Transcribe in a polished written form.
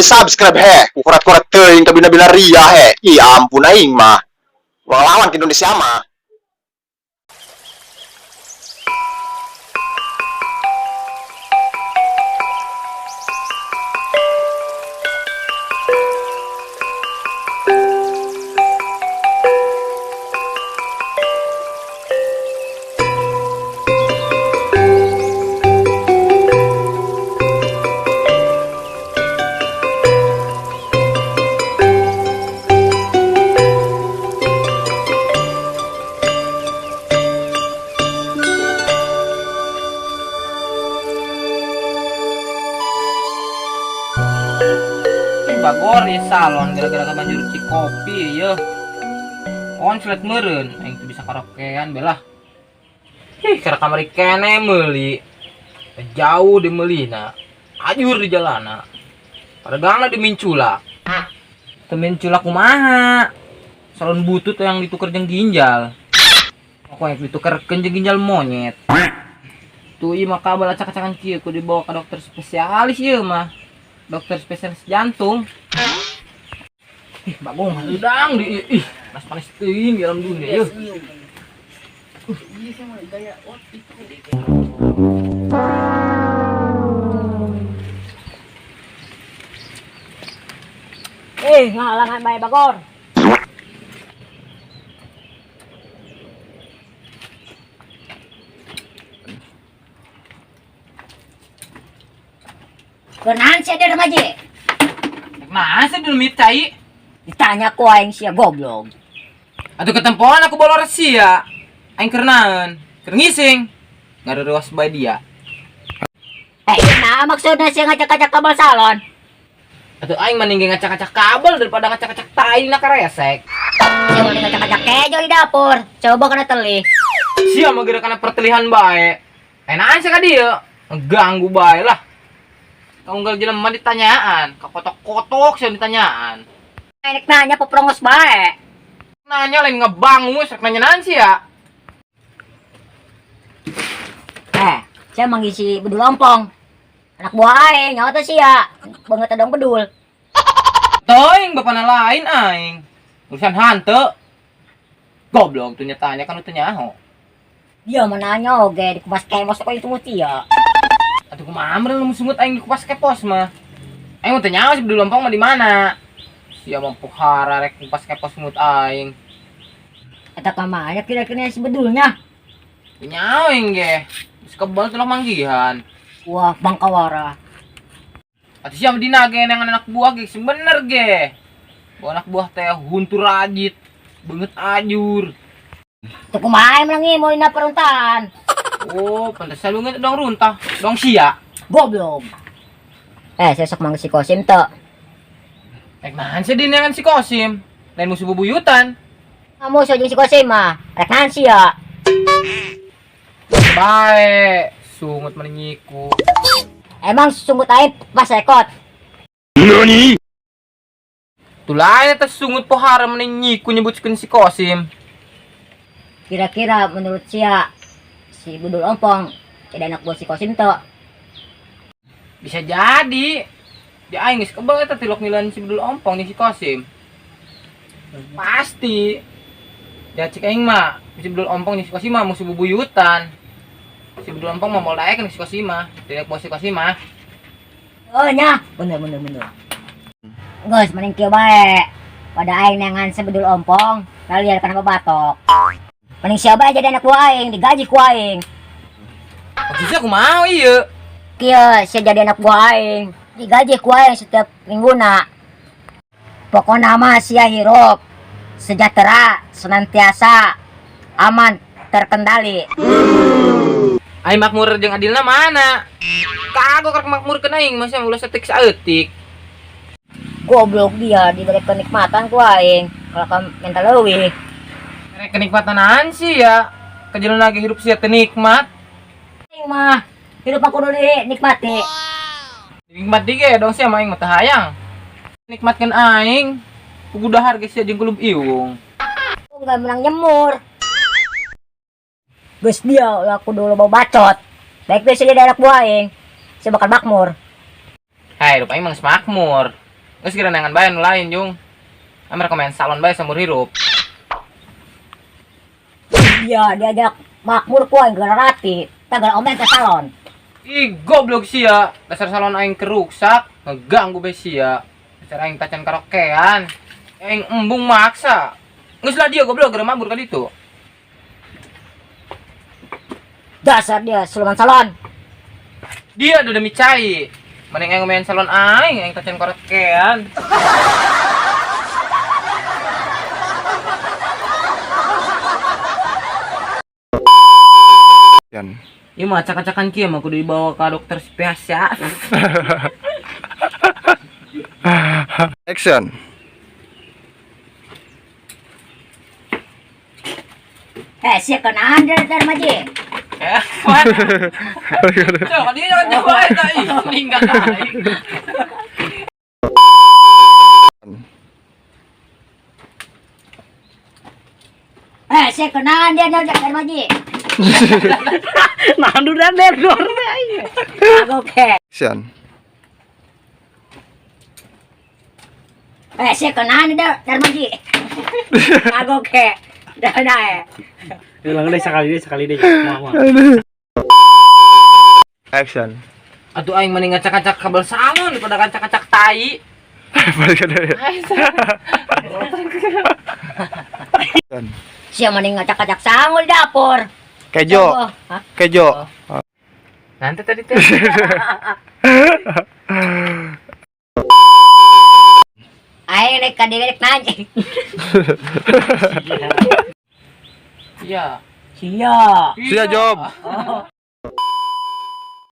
Ulah di subscribe he. Kukurat-kurat teuing kabina-bina ria he. Ih ampun aing mah. Ulah lawan ke Indonesia mah. Bagor di salon gara-gara kebanjur cikopi ya. Konslet meureun aing teu bisa karaokean belah. Ih, karena kamari kene meuli. Jauh di meulina. Ajur di jalana. Padagangna di mincula. Teu mincula kumaha? Salon butut yang ditukar jeung ginjal. Pokoknya ditukerkeun jeung ginjal monyet. Tuh ieu mah kabel acak-acakan kieu kudu dibawa ke dokter spesialis ieu mah. Dokter spesialis jantung. Ih, bagong hareudang di ih, panas-panas teuing di alam dunia yeuh. Eh, ngalangan bae bagor. Kenahan sia dia remaja? Nah, saya dulu cai. Ditanya ku aing sia goblok. Atuh ketempoan aku bolor sia. Aing keur naon? Keur ngising. Ngaruruas bae dia. Eh, nah maksudnya sia ngacak-ngacak kabel salon. Atuh aing mending ge ngacak-ngacak kabel daripada ngacak-ngacak tai na karesek. Sia mending ngacak-ngacak kejo di dapur. Coba kena telih. Sia mah geura kana pertelihan bae. Enakan sia ka dieu. Ganggu bae lah. Kaunggal jelema ditanyaan, kakotok-kotok sia ditanyaan. Enek nanya peprongos bae. Nanya lain ngebangus, rek nanya naon sia? Eh, sia mangisi bedul ompong. Anak buah aing, nyawa teh sia. Banget dong bedul. Teuing bapana lain aing. Urusan hanteu. Goblok tuh nyatanya kan teu nyaho. Dia mah nanya oge di kupas kemos kok itu mesti ya. Atuh kumaha meureun lu sungut aing di kupas kepos mah. Aing mah teu nyaho si bedul ompong mah di mana. Sia mah pohara rek kupas kepos sungut aing. Eta ka mana kira-kira si bedulnya? Teu nyaho aing ge. Geus kebal tuh manggihan. Wah, bangkawara. Atuh sia mah dina ge neangan anak buah ge sing bener ge. Bawa anak buah teh huntur rajit, beungeut ajur. Tuh kumaha menang mau dina peruntahan. Oh, pantesan beungeut dong runtah, dong sia. Goblok. Eh, saya sok mang si Kosim teu. Rek nahan sih dineangan si Kosim. Lain musuh bubuyutan. Kamu so jeung si Kosim mah. Rek nahan sia. Bae, sungut menyiku. Emang sungut aing pas ekot. Nani? Tuh lain eta sungut pohara menyiku nyebutkeun si Kosim. Kira-kira menurut sia si bedul ompong jadi anak buah si Kosim teu? Bisa jadi. Di aing geus kebel eta tilok milan si bedul ompong jeung si Kosim. Pasti. Ya cik aing mah si bedul ompong jeung si Kosim mah musuh bubuyutan. Si bedul ompong mah moal daekeun si Kosim mah, tidak buah si Kosim mah. Oh nya, bener bener bener. Geus mending kieu bae. Pada aing neangan si bedul ompong, kalian kana babatok. Mending sia bae jadi anak buah aing, digaji ku aing. Maksudnya kumaha ieu? Kieu sia jadi anak buah aing, digaji ku aing setiap mingguna. Pokona mah sia hirup sejahtera, senantiasa aman, terkendali. Aing makmur jeung adilna mana? Kagok rek makmurkeun aing mah sia ulah saeutik saeutik. Goblok dia diberi kenikmatan ku aing. Kalau kamu minta leuwih. Rek kenikmatan sih ya. Kejalan lagi hidup sia teu nikmat. Aing mah hidup aku kudu dinikmati. Nikmat ge dong sia mah aing mah teu hayang. Nikmatkeun aing. Kudu dahar ge sia jeung kulub iung. Aku nggak menang nyemur. Geus dia ulah kudu loba bacot. Baik bisa jadi anak buah aing. Sia bakal makmur. Hai, hidup aing mah geus makmur. Geus geura neangan bae nu lain jung. Amer main salon bae saumur hirup. Iya, diajak makmur ku aing gara rati. Tagal omen ke salon. Ih, goblok sia. Dasar salon aing keruksak, ngeganggu bae sia. Dasar aing tacan karaokean. Aing embung maksa. Geus lah dia goblok geura mabur ka ditu. Dasar dia siluman salon. Dia udah demi cai. Mending aing main salon aing, aing tacan karaokean. Action. Ieu mah acak-acakan kieu mah kudu dibawa ka dokter spesial. Action. Eh, sia kenaan dia Darmaji. Eh, mana? Cok, dia jangan nyawa eta ih, meninggal aing. Eh, sia kenaan dia Darmaji. Nah, udah derdor. Oke. Action. Eh, sia kenaan dia Darmaji. Oke. Dah dah. Ulang deh sekali deh, sekali deh. Mau, mau. Action. Atuh aing mending ngacak-ngacak kabel salon daripada ngacak-ngacak tai. Balik ada ya. Action. Sia mending ngacak-ngacak sanggul di dapur. Kejo. Hah? Kejo. Nanti tadi teh. Aing rek ka diri rek nanya. Iya. Sia. Sia job. Oh.